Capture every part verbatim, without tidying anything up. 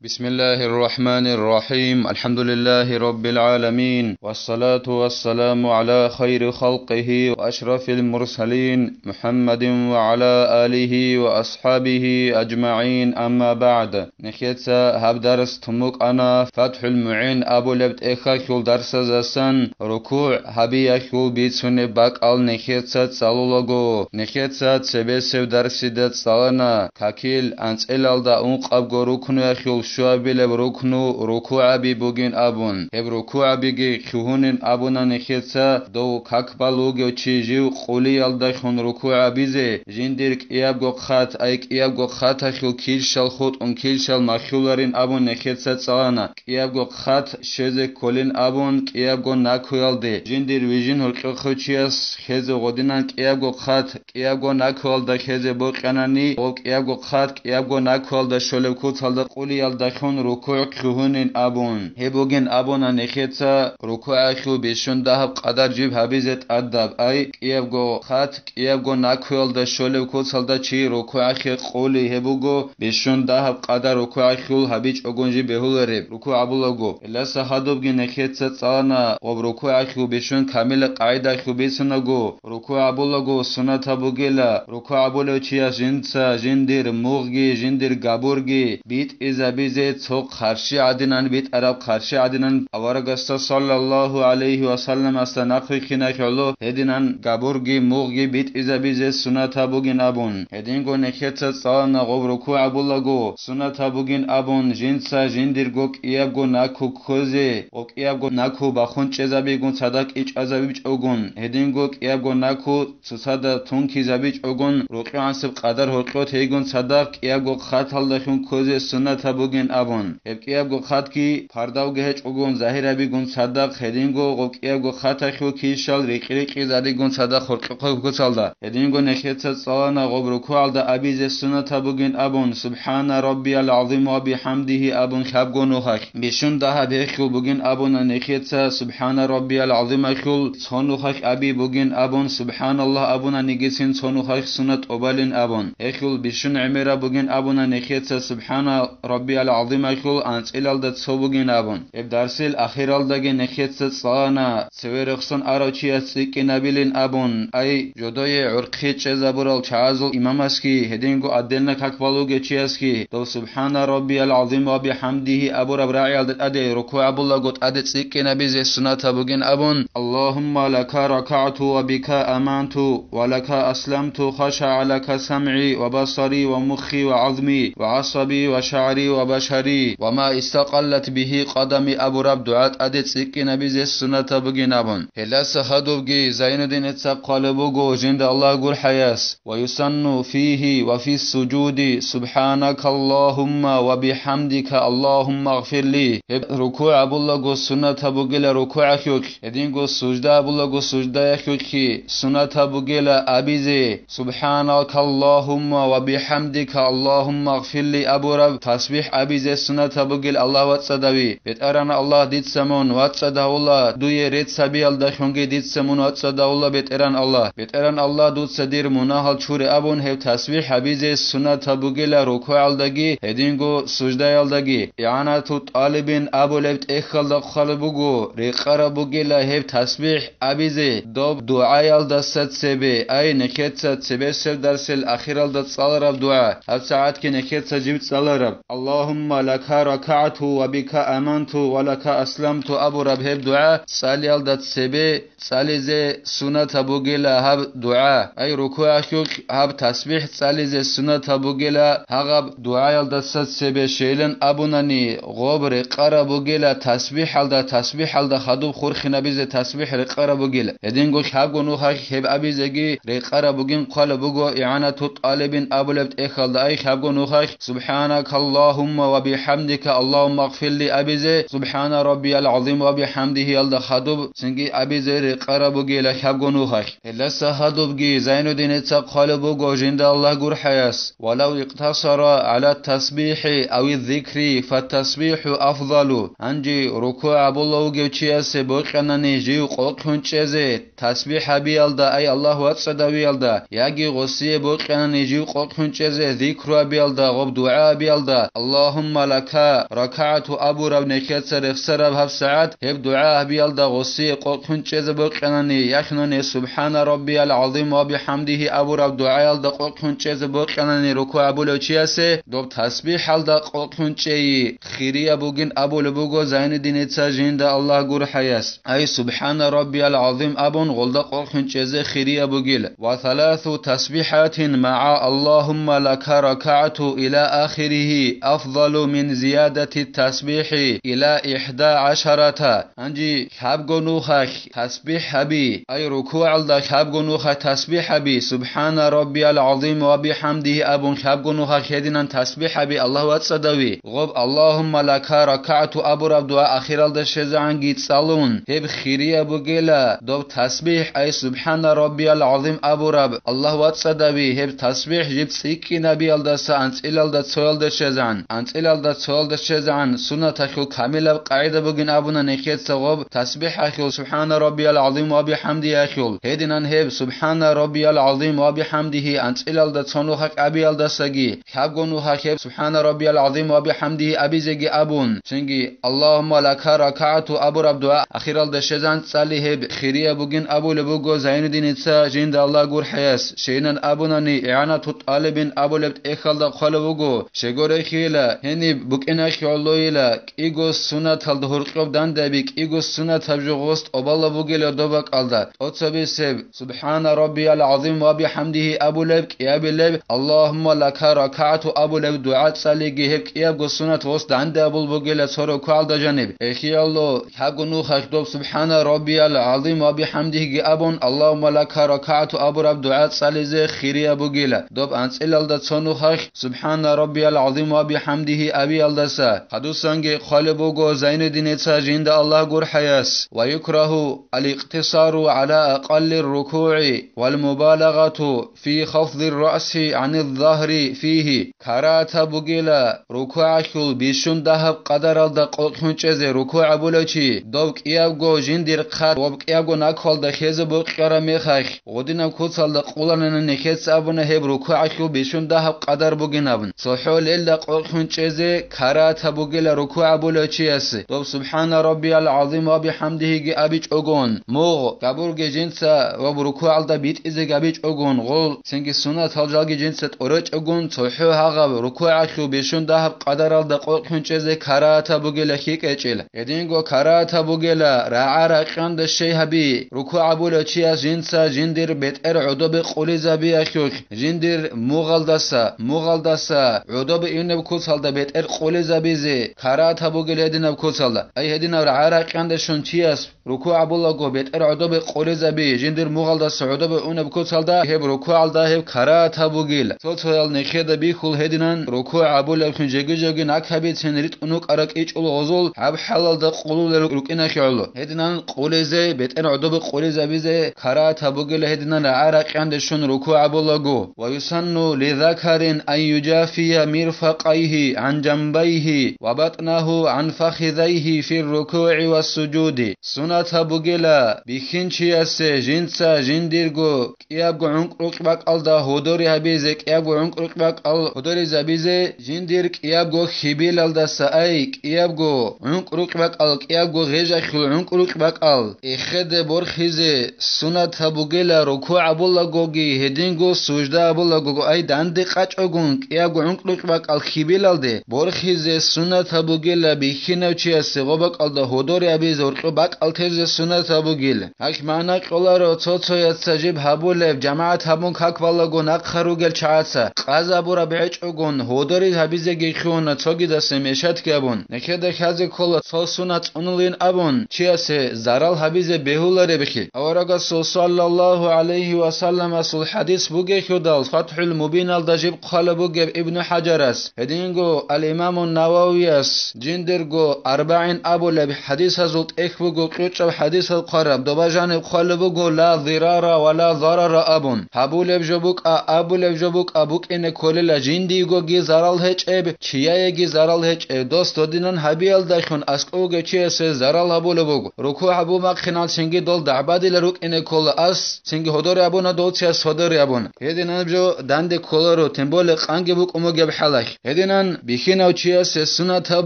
بسم الله الرحمن الرحيم. الحمد لله رب العالمين. والصلاة والسلام على خير خلقه وأشرف المرسلين محمد وعلى آله وأصحابه أجمعين. أما بعد. Нехеца гьаб дарс тумукъана ФатхӀул МугӀин абулеб тӀехьалъул дарсазасан рукугӀ гьабиялъул бицунеб бакӀал нехеца цӀалулаго. Нехеца цебесеб дарсида цӀалана какил анцӀилалда ункъабго рукнуялъул щуабилеб рукну рукугӀаби бугин абун. Гьеб рукугӀабиги лъугьунин абуна нехеца, дов как балугев чи жив къулиялдалъун рукугӀабизе, жиндир кӀиябго хъат, ай кӀиябго хъаталъул килщал хутӀун килщал махьуларин абун нехеца цӀалана, кӀиябго хъат щвезе кколин абун кӀиябго накуялде, жиндир вижин гьоркьохъев чияс хезе гъодинан кӀиябго хъат кӀиябго накуялда хезе бокьанани, гъов кӀиябго хъат кӀиябго накуялда щолеб куцалда къулиялдалъун рукугӀ лъугьунин абун. Гьеб бугин абуна нехеца рукугӀалъул бищун дагьаб къадар жиб гьабизе тӀадаб, ай кӀиябго хъат кӀиябго накуялда щолеб куцалда чи рукугӀахъе къули, гьеб буго бищун дагьаб къадар рукугӀалъул гьабичӀогун жиб бегьулареб рукугӀ абулаго. Гьелдаса хадубги нехеца цӀалана гъоб рукугӀалъул бищун камила къагӀидалъул бицунаго, рукугӀ абулаго сунатаб бугела, рукугӀ абулев чияс жинца жиндир мугъги жиндир габурги битӀизабизе цо хъарщи гӀадинан битӀараб, хъарщи гӀадинан аварагасда саллаллагьу гӀалайгьи ва салламасда нахъвихьиналъ гӀоло гьединан габурги мугъги битӀизабизе сунатаб бугин абун. Гьединго нехеца цӀалана гъоб рукугӀ абулаго сунатаб бугин абун, жинца жиндирго кӀиябго наку ккозе, гъоб кӀиябго наку бахун чӀезабигун цадахъ кӀичӀазабичӀогун, гьединго кӀиябго наку цоцазда тункизабичӀогун, рокьугӀансеб къадар гьоркьо тейгун цадахъ кӀиябго хъаталдалъун ккозе сунатаб бугин абун. Гьеб кӀиябго хъатги пардавги гьечӀогун загьирабигун цадахъ, гьединго гъоб кӀиябго хъаталъул килщал рикьи-рикьизаригун цадахъ гьоркьохъеб куцалда. Гьединго нехеца цӀалана гъоб рукугӀалда абизе сунатаб бугин абун, «Субхана раббиял гӀазим ва бихӀамдигьи» абун хабго нухалъ. Бищун дагьаб гьехьул бугин абуна нехеца «Субхана раббиял гӀазимахьул» цо нухалъ аби бугин абун, «Субханаллагь» абунанигицин цо нухалъ сунат тӀобалин абун. Гьехьул бищун гӀемераб бугин абуна нехеца «Субхана раббиял гӀазимахьул» анцӀилалда цо бугин абун. Гьеб дарсил ахиралдаги нехеца цӀалана цеве рехсон арав чияс цӀикӀкӀинабилин абун, ай, жодое гӀурхъи чӀезабурал чагӀазул имамасги, гьединго отдельно как балугев чиясги, дов «Субхана раббиял гӀазим ва бихӀамдигьи» абураб рагӀиялда тӀаде рукугӀ абулаго тӀаде цӀикӀкӀинабизе сунатаб бугин абун, «Аллагьумма лака ракагӀту ва бика аманту, ва лака асламту, хашагӀа лака самгӀи ва басари ва муххи ва гӀазми ва гӀасаби ва шагӀри ва башари ва ма истакъаллат бигьи къадами» абураб дугӀа тӀаде цӀикӀкӀинабизе сунатаб бугин абун. Гьелдаса хадубги Зайнуддинеца хъвалеб буго жинда Аллагь гурхӀаяс: «Ва юсанну фигьи ва фиссужуди субханакаллагьумма ва бихӀамдика Аллагьуммагъфирли». Гьеб рукугӀ абулаго сунатаб бугила рукугӀалъулъ, гьединго сужда абулаго суждаялъулъги сунатаб бугила абизе. «Субханакаллагьумма ва бихӀамдика Аллагьуммагъфирли» абураб тасбихӀ абизе сунатаб бугел Аллагь вацӀцӀадави. БетӀеран Аллагь, дица мун вацӀцӀад гьавула, дуе рецц гьабиялдалъунги дица мун вацӀцӀад гьавула, БетӀеран Аллагь. БетӀеран Аллагь, дуца дир мунагьал чуре абун гьеб тасбихӀ гьабизе сунатаб бугела рукугӀалдаги гьединго суждаялдаги. ИгӀанату тӀалибин абулеб тӀехьалда хъвалеб буго, рекъараб бугела гьеб тасбихӀ абизе доб дугӀаялдаса цебе, ай, нехеца цебесеб дарсел ахиралда цӀалараб дугӀа, гьаб сагӀатги нехеца жиб цӀалараб, «Аллагьумма лака ракагӀту ва бика аманту ва лака асламту» абураб гьеб дугӀа цӀалиялда цебе цӀализе сунатаб бугела гьаб дугӀа, ай, рукугӀалъулъ гьаб тасбихӀ цӀализе сунатаб бугела гьагъаб дугӀаялдаса цебе щейилан абунани, гъоб рекъараб бугела тасбихӀалда, тасбихӀалда хадуб хурхинабизе тасбихӀ рекъараб бугела. Гьединго лъабго нухалъ гьеб абизеги рекъараб бугин хъвалеб буго ИгӀанату тӀалибин абулеб тӀехьалда, ай, лъабго нухалъ «Субханакаллагьумма ва бихӀамдика Аллагьуммагъфирли» абизе, «Субхана раббиял гӀазим ва бихӀамдигьи»ялда хадуб цинги абизе къараб бугила хабго нухалъ. Гьелдаса гьадубги Зайнуддиница хъвалеб буго жинда Аллагь гурхӀаяс: «Валав икътасара гӀала тасбихӀи ави зикри, фатасбихӀу афзалу». Гьанже рукугӀ гьабулев вугев чиясе бокьанани жив къокълъун чӀезе, тасбихӀ гьабиялда, ай Аллагь вацӀцӀадавиялда, яги гъосие бокьанани жив къокълъун чӀезе, зикру гьабиялда, гъоб дугӀа гьабиялда, «Аллагьумма лака ракагӀту» абураб нехеца рехсараб гьаб сагӀат, гьеб дугӀа гьабиялда гъосие къокълъун чӀезе бокьанани, яхинани «Субхана раббиял гӀазим ва бихӀамдигьи» абураб дугӀаялда къокълъун чӀезе бокьанани рукугӀ гьабулев чиясе, доб тасбихӀалда къокълъун чӀейи хирияб бугин абулеб буго Зайнуддиница жинда Аллагь гурхӀаяс. Ай «Субхана раббиял гӀазим» абун гъолда къокълъун чӀезе хирияб бугил. «Ва саласу тасбихӀатин магӀа Аллагьумма лака ракагӀту ила ахиригьи афзалу мин зиядати тасбихӀи ила ихӀда гӀашарата». Гьанже лъабго нухалъ тасбихӀ гьаби, ай рукугӀалда лъабго нухалъ тасбихӀ гьаби, «Субхана раббиял гӀазим ва бихӀамдигьи» абун лъабго нухалъ гьединан тасбихӀ гьаби Аллагь вацӀцӀадави. Гъоб «Аллагьумма лака ракагӀту» абураб дугӀа ахиралда щвезегӀанги цӀалун, гьеб хирияб бугела, доб тасбихӀ, ай «Субхана раббиял гӀазим» абураб Аллагь вацӀцӀадави, гьеб тасбихӀ жиб цӀикӀкӀинабиялдаса анцӀилалда цоялда щвезегӀан, анцӀилалда цоялда щвезегӀан суннаталъул камилаб къагӀида бугин абуна нехеца гъоб тасбихӀалъул «Субхана раббиял гӀазим ва бихӀамдигьиялъул». Гьединан гьеб «Субхана раббиял гӀазим ва бихӀамдигьи» анцӀилалда цо нухалъ абиялдасаги, лъабго нухалъ гьеб «Субхана раббиял гӀазим ва бихӀамдигьи» абизеги абун, цинги «Аллагьумма лака ракагӀту» абураб дугӀа ахиралда щвезегӀан цӀали гьеб хирияб бугин абулеб буго Зайнуддиница жинда Аллагь гурхӀаяс, щайинан абунани ИгӀанату тӀалибин абулеб тӀехьалда хъвалеб буго, щайгурелъийила, гьениб букӀиналъе гӀолойила, кӀиго сунаталда гьоркьоб дандаби, кӀиго сунатаб жо гъос тӀобалаб бугила доб бакӀалда, тӀоцебесеб «Субхана раббиял гӀазим ва бихӀамдигьи» абулеб, кӀиабилеб «Аллагьумма лака ракагӀту» абулеб дугӀа цӀалиги гьеб кӀиябго сунат гъос данде абул бугила цо рукугӀалда жаниб. Эхиялъул лъабго нухалъ доб «Субхана раббиял гӀазим ва бихӀамдигьи»ги абун, «Аллагьумма лака ракагӀту» абураб дугӀа цӀализе хирияб бугила, доб анцӀилалда цо нухалъ «Субхана раббиял гӀазим ва бихӀамдигьи» абиялдаса. Гьадусанги хъвалеб буго Зайнуддиница жинда Аллагь гурхӀаяс: «Ва юкрагьу аликътисару гӀала акъаллир рукугӀи вал мубалагъату фи хафзир раси гӀанил загьри фигьи». Карагьатаб бугела рукугӀалъул бищун дагьаб къадаралда къокълъун чӀезе рукугӀ гьабулев чи, дов кӀиябго жиндир хъат ва кӀиябго наквалда хезе бокьараб мехалъ, гъодинаб куцалда къуланани нехеца абуна гьеб рукугӀалъул бищун дагьаб къадар бугин абун. ЦохӀо лелда къокълъун чӀезе карагьатаб бугела рукугӀ гьабулев чиясе, дов «Субхана раббиял гӀазим ва бихӀамдигьи»ги абичӀогон, мугъ, габурги жинца ва рукугӀалда битӀизе габичӀогон, гъол, цинги суннатал жалги жинца тӀоречӀогон, цохӀо гьагъаб рукугӀалъул бищун дагьаб къадаралда къокълъун чӀезе карагьатаб бугела хьикӀечӀел. Гьединго карагьатаб бугела рагӀа-ракьанда щей гьаби, рукугӀ гьабулев чияс жинца жиндир бетӀер гӀодобе къулизабиялъулъ, жиндир мугъалдаса, мугъалдаса гӀодобе июнеб куцалда бетӀер къулизабизе карагьатаб бугел гьединаб куцалда. Ай гьединаб рагӀа-ракьанда щун чияс рукугӀ гьабулаго бетӀер гӀодобе къулизаби, жиндир мугъалдаса гӀодобе унеб куцалда гьеб рукугӀалда гьеб карагьатаб бугел. Цо-цоял нехеда бихьул гьединан рукугӀ гьабулевлъун жеги-жеги накабицин ритӀун вукӀараб кӀичӀул гъозул гьаб хӀалалда къулулел рукӀиналъе гӀоло. Гьединан къулизе, бетӀер гӀодобе къулизабизе карагьатаб бугела гьединан рагӀа-ракьанде щун рукугӀ гьабулаго. «Ва юсанну ли закарин ан южафия мирфакъайгьи гӀан жанбайгьи ва батӀнагьу гӀан фахизайгьи фир рукугӀи ва сужуди». Сунатаб бугела бихьинчиясе жинца жиндирго кӀиябго гӀункӀрукь бакӀалда гьодори гьабизе, кӀиябго гӀункӀрукь бакӀал гьодоризабизе, жиндир кӀиябго хьибилалдаса, ай, кӀиябго гӀункӀрукь бакӀал, кӀиябго гъежалъул гӀункӀрукь бакӀал эхеде борхизе сунатаб бугела рукугӀ гьабулагоги, гьединго сужда гьабулагого, ай, данде къачӀогун, кӀиябго гӀункӀрукь бакӀал хьибилалде борхизе сунатаб бугела бихьинав чиясе гъо бакӀалда гьодори гьабизе гьоркьо бакӀал тезе сунатаб бугел. Гьалъ магӀна кьоларо цо-цояца жиб гьабулеб, жамагӀат гьабун как балаго нахъа ругел чагӀаца, къазабураб гӀечӀогун, гьодорил гьабизеги хьуна цогидаса мешатги гьабун. Нехеда хьазе ккола цо сунат цӀунулин абун, чиясе зарал гьабизе бегьуларебхи. Аварагасул саллаллагьу гӀалайгьи ва салламасул хӀадис бугелъудал, ФатхӀул Мубиналда жиб хъвала бугеб Ибну ХӀажарас, гьединго ал-Имамун Нававияс жиндирго АрбагӀин абулеб хӀадисазул тӀехь буго кьучӀаб хӀадисал хъвараб, доба жаниб хъвалеб буго, ла зирара ва ла зарара абун. Гьабулеб жо букӀа, абулеб жо букӀа, букӀине кколела жиндиегоги зарал гьечӀеб, чияеги зарал гьечӀеб. Дос додинан гьабиялдалъун аскӀовго чиясе зарал гьабулеб буго. РукугӀ гьабун бахъинал цинги дол дагӀбадила рукӀине ккола ас, цинги гьодоре абуна дов цияс гьодоре абун. Гьединаб жо данде кколаро, тем более къанги букӀун бугеб хӀалалъ. Гьединан бихьинав чиясе сунатаб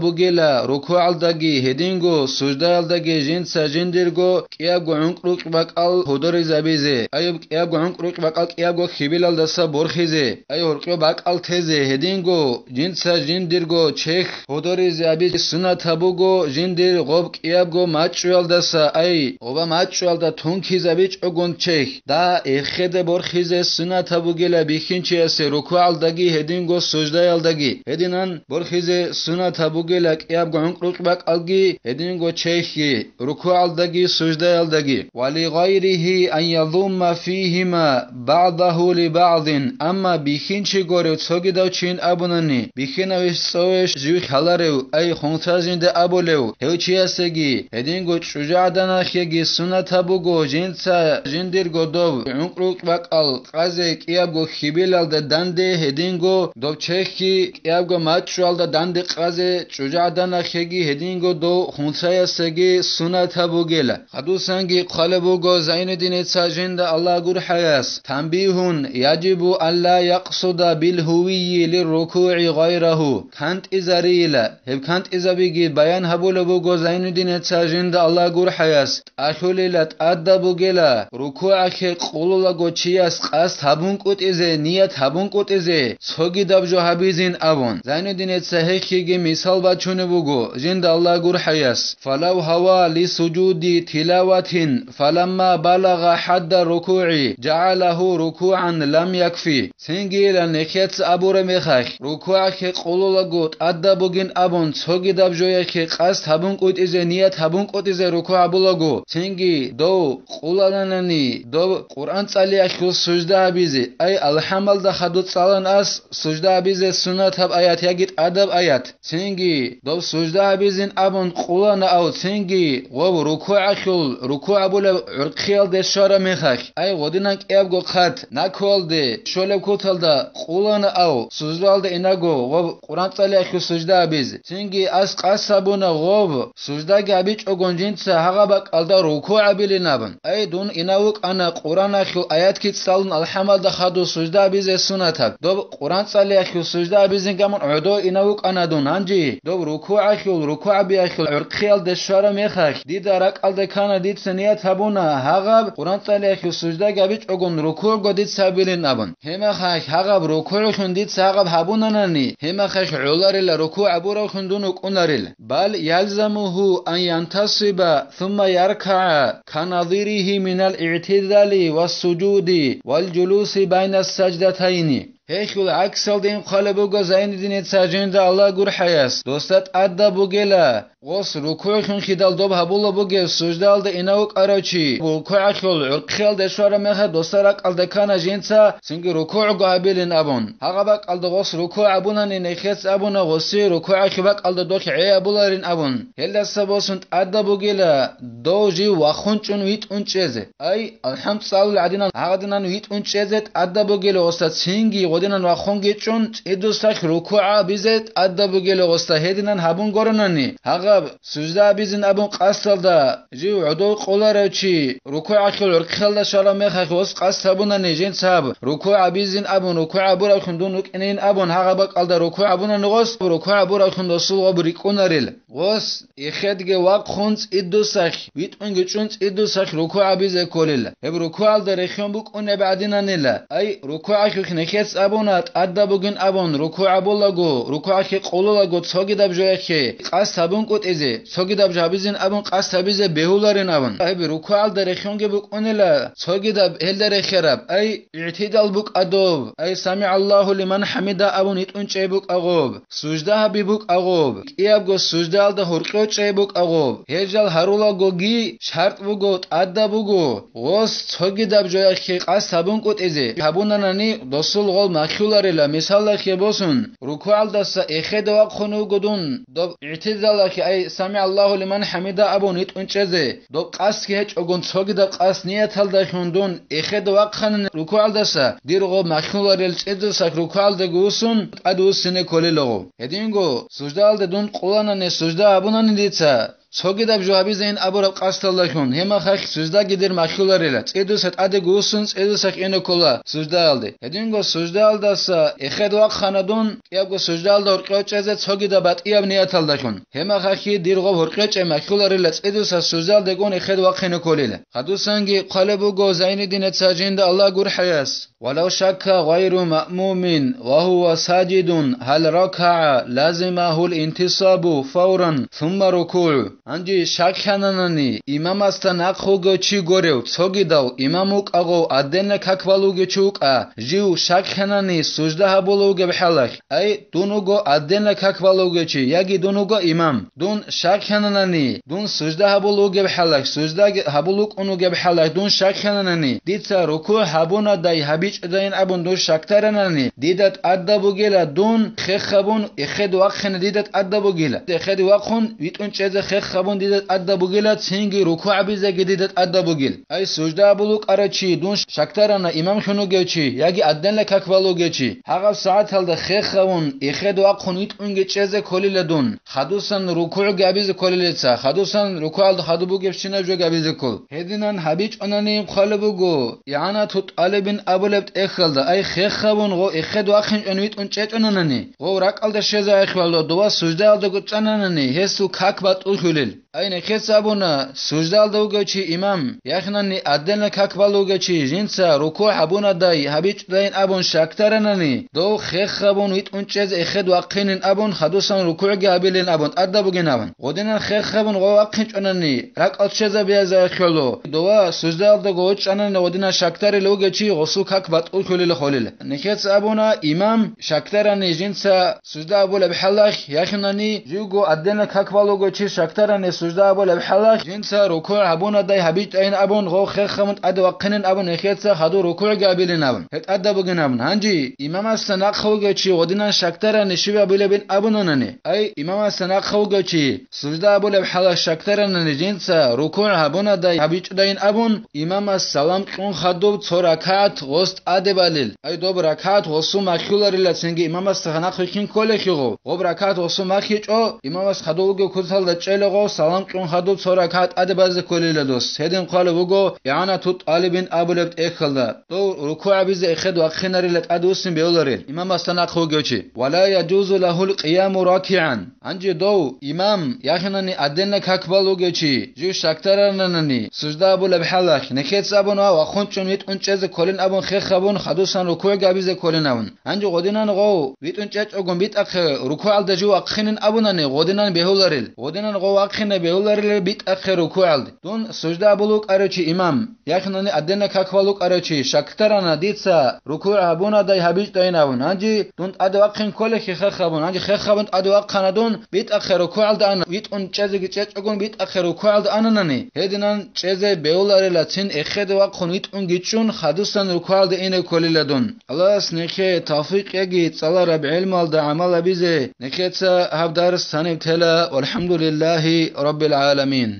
бугела рукугӀалдаги, гьединго суждаялдаги жинца жиндирго кӀиябго гӀункӀрукь бакӀал гьодоризабизе, айиб кӀиябго гӀункӀрукь бакӀал кӀиябго хьибилалдаса борхизе, ай гьоркьоб бакӀал тезе, гьединго жинца жиндирго чехь гьодоризабизе сунатаб буго, жиндир гъоб кӀиябго мачӀчӀуялдаса, ай, гъоба мачӀчӀуялда тункизабичӀогун чехь, да, эхеде борхизе сунатаб бугела бихьинчиясе рукугӀалдаги гьединго суждаялдаги, гьединан борхизе сунатаб бугела кӀиябго гӀункӀрукь бакӀалги гьединго чехьги, рукугӀалдаги суждаялдаги. Ва ли гъайрихи ан язумма фигьима багӀдагьу ли багӀдин, амма бихьинчи горев цогидав чин абунани, бихьинавищ цӀовеш жив хьаларев, ай хунса жинда абулев, гьев чиясеги, гьединго чӀужугӀаданахъеги сунатаб буго жинца жиндирго доб гӀункӀрукь бакӀал къазе кӀиябго хьибилалда данде, гьединго доб чехьги кӀиябго мачӀчӀуялда данде къазе чӀужугӀаданахъеги, гьединго дов хунсаясеги сунатаб бугела. Хадусанги хъвалеб буго Зайнуддиница жинда Аллагь гурхӀаяс: «Танбихьун, яжибу алла якъсуда бил гьувийи лир рукугӀи гъайрагьу». КантӀизарийила. Гьеб кантӀизабиги баян гьабулеб буго Зайнуддиница жинда Аллагь гурхӀаяс: тӀалъулила, тӀадаб бугела, рукугӀахъе къулулаго чияс къасд гьабункӀутӀизе, ният гьабункӀутӀизе, цогидаб жо гьабизин абун. Зайнуддиница гьехьиги мисал бачунеб буго жинда Аллагь гурхӀаяс: «Фалав гьава ли сужуди тилаватин, фаламма балагъа хӀадда рукугӀи, жагӀалагьу рукугӀан лам якфи». Цинги илан нехец абураб мехалъ, рукугӀахъе къулулаго тӀадаб бугин абун, цогидаб жояхъе къасд гьабункӀутӀизе, ният гьабункӀутӀизе рукугӀ гьабулаго, цинги дов къулананани, доб Къуръан цӀалиялъул сужда гьабизе, ай, алхӀамалда хадуб цӀалан ас, сужда гьабизе сунатаб аят яги тӀадаб аят. Цинги доб сужда гьабизин абун къулана ав, цинги гъоб рукугӀалъул, рукугӀ гьабулеб гӀурхъиялде щвараб мехалъ, ай, гъодинан кӀиябго хъат накуялде щолеб куталда къулана ав, суждаялда инаго гъоб Къуръан цӀалиялъул сужда гьабизе. Цинги ас къасд гьабуна гъоб, суждаги гьабичӀогон жинца гьагъаб бакӀалда рукугӀ гьабилин абун. Ай, дун инав вукӀана Къуръаналъул аятги цӀалун алхӀамалда хадуб сужда гьабизе сунатаб. Доб Къуръан цӀалиялъул сужда гьабизин гамун гӀодов инав вукӀана дун. Гьанже доб рукугӀалъул, рукугӀ гьабиялъул гӀурхъиялде щвараб мехалъ, дида ракӀалде ккана дица ният гьабуна гьагъаб Къуръан цӀалиялъул суждаги гьабичӀогон рукугӀго дица гьабилин абун. Гьеб мехалъ гьагъаб рукугӀлъун дица гьагъаб гьабунанани, гьеб мехалъ гӀоларила рукугӀ гьабураллъун дун вукӀунарил. Бал ялзамугьу ан янтасиба сумма яркагӀа, каназиригьи минал игӀтидали ва сужуди вал жулуси байна саждатайни. Гьелъул гӀаксалда ин хъвалеб буго Зайнуддиница жинда Аллагь гурхӀаяс, досда тӀадаб бугела, гъос рукугӀлъунхъидал доб гьабулеб бугеб суждаялда инав вукӀарав чи, рукугӀалъул гӀурхъиялде щвараб мехалъ досда ракӀалде ккана жинца цинги рукугӀго гьабилин абун. Гьагъаб бакӀалда гъос рукугӀ гьабунани нехец абуна гъоси рукугӀалъул бакӀалда дохъ гӀей гьабуларин абун. Гьелдаса босун тӀадаб бугела дов жив вахъун чӀун витӀун чӀезе. Ай, алхӀам цӀалул гӀадинан гьагъадинан витӀун чӀезе тӀадаб бугела гъосда, цинги гъодинан вахъунги чӀун цӀидусалъ рукугӀ гьабизе тӀадаб бугела гъосда, гьединан гьабун горанани, гьагъаб сужда гьабизин абун къасдалда жив гӀодов къоларав чи рукугӀалъул гӀурхъиялда щвараб мехалъ гъос къасд гьабунани, жинца гьаб рукугӀ гьабизин абун, рукугӀ гьабуравлъун дун вукӀинин абун, гьагъаб бакӀалда рукугӀ гьабунани гъос, рукугӀ гьабуравлъун досул гъоб рикӀкӀунарил. Гъос эхедги вахъун цӀидусалъ, витӀунги чӀун цӀидусалъ рукугӀ гьабизе кколила. Гьеб рукугӀалда рехион букӀунеб гӀадинанила. Ай, рукугӀалъухъ нехец абуна, тӀадаб бугин абун, рукугӀ гьабулаго, рукугӀалъе къулулаго цогидаб жояхъе къасд гьабункӀутӀизе, цогидаб жо гьабизин абун къасд гьабизе бегьуларин абун. Гьеб рукугӀалда рехионги букӀунила, цогидаб гьелда рехераб. Ай, игӀтидал букӀа доб, ай, «СамигӀаллагьу лиман хӀамида» абун витӀун чӀей букӀа гъоб, сужда гьаби букӀа гъоб, кӀиябго суждаялда гьоркьов чӀей букӀа гъоб. Гьел жал гьарулагоги шартӀ буго, тӀадаб буго, гъос цогидаб жояхъе къасд гьабункӀутӀизе гьабунанани, досул гъол махьуларила, мисалалъе босун, рукугӀалдаса эхеде вахъун вуго дун, доб игӀтидалалъе, ай, «СамигӀаллагьу лиман хӀамида» абун витӀун чӀезе, доб къасги гьечӀогун цогидаб къас нияталдалъун дун эхеде вахъанани рукугӀалдаса, дир гъоб махьуларел чӀезесахъ рукугӀалдаго вуссун, тӀаде вуссине кколеларо. Гьединго суждаялде дун къуланани сужда гьабунани дица, цогидаб жо гьабизейин абураб къасдалдалъун, гьеб мехалъ суждаги дир махьуларила, цӀидуса тӀадеги вуссун, цӀидусахъ ине ккола суждаялде. Гьединго суждаялдаса эхеде вахъана дун, кӀиябго суждаялда гьоркьов чӀезе цогидаб батӀияб нияталдалъун. Гьеб мехалъ дир гъоб гьоркьов чӀей махьуларила, цӀидуса суждаялдегун эхеде вахъине кколила. Хадусанги хъвалеб буго Зайниддиница жинда Аллагь гурхӀаяс: «Валав шакка гъайру маъмумин ва гьува сажидун, гьал ракагӀа лазимагьул интисабу фавран сумма рукугӀ». Гьанже щаклъананани, имамасда нахъ вугев чи горев, цогидав, имам вукӀа гъов, отдельно как вал вугев чи вукӀа, жив щаклъанани сужда гьабулев вугеб хӀалалъ, ай, дун вуго отдельно как вал вугев чи, яги дун вуго имам, дун щаклъананани, дун сужда гьабулев вугеб хӀалалъ, сужда гьабулев вукӀун вугеб хӀалалъ, дун щаклъананани, дица рукугӀ гьабунадай гьабичӀодайин абун дун щаклъаранани, дида тӀадаб бугила дун хех гьабун, эхеде вахъине дида тӀадаб бугила. Эхеде вахъун витӀун чӀезе хех гьабун дида тӀадаб бугила, цинги рукугӀ гьабизеги дида тӀадаб бугил. Ай, сужда гьабулев вукӀарав чи, дун щаклъарана имамлъун вугев чи, яги отдельно как вал вугев чи, гьагъаб сагӀаталда хех гьавун, эхеде вахъун витӀунги чӀезе кколила дун, хадусан рукугӀги гьабизе кколилица, хадусан рукугӀалда хадуб бугебщинаб жо гьабизе ккол. Гьединан гьабичӀонани хъвалеб буго, ИгӀанату тӀалибин абулеб тӀехьалда, ай, хех гьавун гъов эхеде вахъинчӀони витӀун чӀечӀонанани, гъов ракӀалде щвезегӀан хьвало, дова суждаялдаго чӀананани, гьесул как батӀулъулел. Ай, нехеца абуна, суждаялда вугев чи имам, яхинани отдельно как вал вугев чи, жинца рукугӀ гьабунадай гьабичӀодайин абун щаклъаранани, дов хех гьабун витӀун чӀезе эхеде вахъинин абун, хадусан рукугӀги гьабилин абун тӀадаб бугин абун. Гъодинан хех гьабун гъов вахъинчӀонани, ракӀал щвезабиязегӀан хьвало, дова суждаялдаго гъов чӀанани гъодинан щаклъарилев вугев чи, гъосул как батӀулъулила холила. Нехеца абуна, имам щаклъарани жинца сужда гьабулеб хӀалалъ, яхинани живго отдельно как вал вугев чи щаклъарани сужда гьабулеб хӀалалъ, жинца рукугӀ гьабунадай гьабичӀайин абун, гъов хех гьабун тӀаде вахъинин абун, нехеца хадув рукугӀги гьабилин абун, гьеб тӀадаб бугин абун. Гьанже имамасда нахъа вугев чи гъодинан щаклъарани щиб гьабилебин абунанани, ай, имамасда нахъа вугев чи сужда гьабулеб хӀалалъ щаклъаранани жинца рукугӀ гьабунадай гьабичӀодайин абун, имамас салам кьун хадуб цо ракагӀат гъос тӀаде балел. Ай, доб ракагӀат гъосул махьуларила, цинги имамасда нахъ вихьин кколелъул гъов. Гъоб ракагӀат гъосул махьичӀо, имамас хадув вугев куцалда чӀела гъов, салам кьун хадуб цо ракагӀат тӀаде базе кколила дос. Гьедин хъвалеб буго ИгӀанату тӀалибин абулеб тӀехьалда. Дов рукугӀ гьабизе эхеде вахъинарила, тӀаде вуссин бегьуларел имамасда нахъ вугев чи. Ва ла яжузу лагьул къияму ракигӀан. Гьанже дов, имам, яхинани отдельно как вал вугев чи, жив щаклъарананани, сужда гьабулеб хӀалалъ, нехеца абуна вахъун чӀун витӀун чӀезе кколин абун хех гьабун, хадусан рукугӀги гьабизе кколин абун. Гьанже гъодинан гъов витӀун чӀечӀогун битӀахъе рукугӀалда жив вахъинин абунани, гъодинан бегьуларел. Гъодинан гъов вахъине бегьуларел битӀахъе рукугӀалде. Дун сужда гьабулев вукӀарав чи имам, яхинани отдельно как вал вукӀарав чи, щаклъарана дица рукугӀ гьабунадай гьабичӀдайин абун. Гьанже дун тӀаде вахъин кколехьи хех гьабун. Гьанже хех гьабун тӀаде вахъана дун, битӀахъе рукугӀалда ана, витӀун чӀезеги чӀечӀогун битӀахъе рукугӀалда ананани, гьединан чӀезе бегьуларелацин эхеде вахъун витӀунги чӀун хадусан рукугӀалда ине кколила дун. Аллагьас нехее тавфикъ яги цӀалараб гӀелмалда гӀамал гьабизе. Нехеца гьаб дарс гьаниб тела. ВалхӀамдулиллагьи раббил гӀаламин.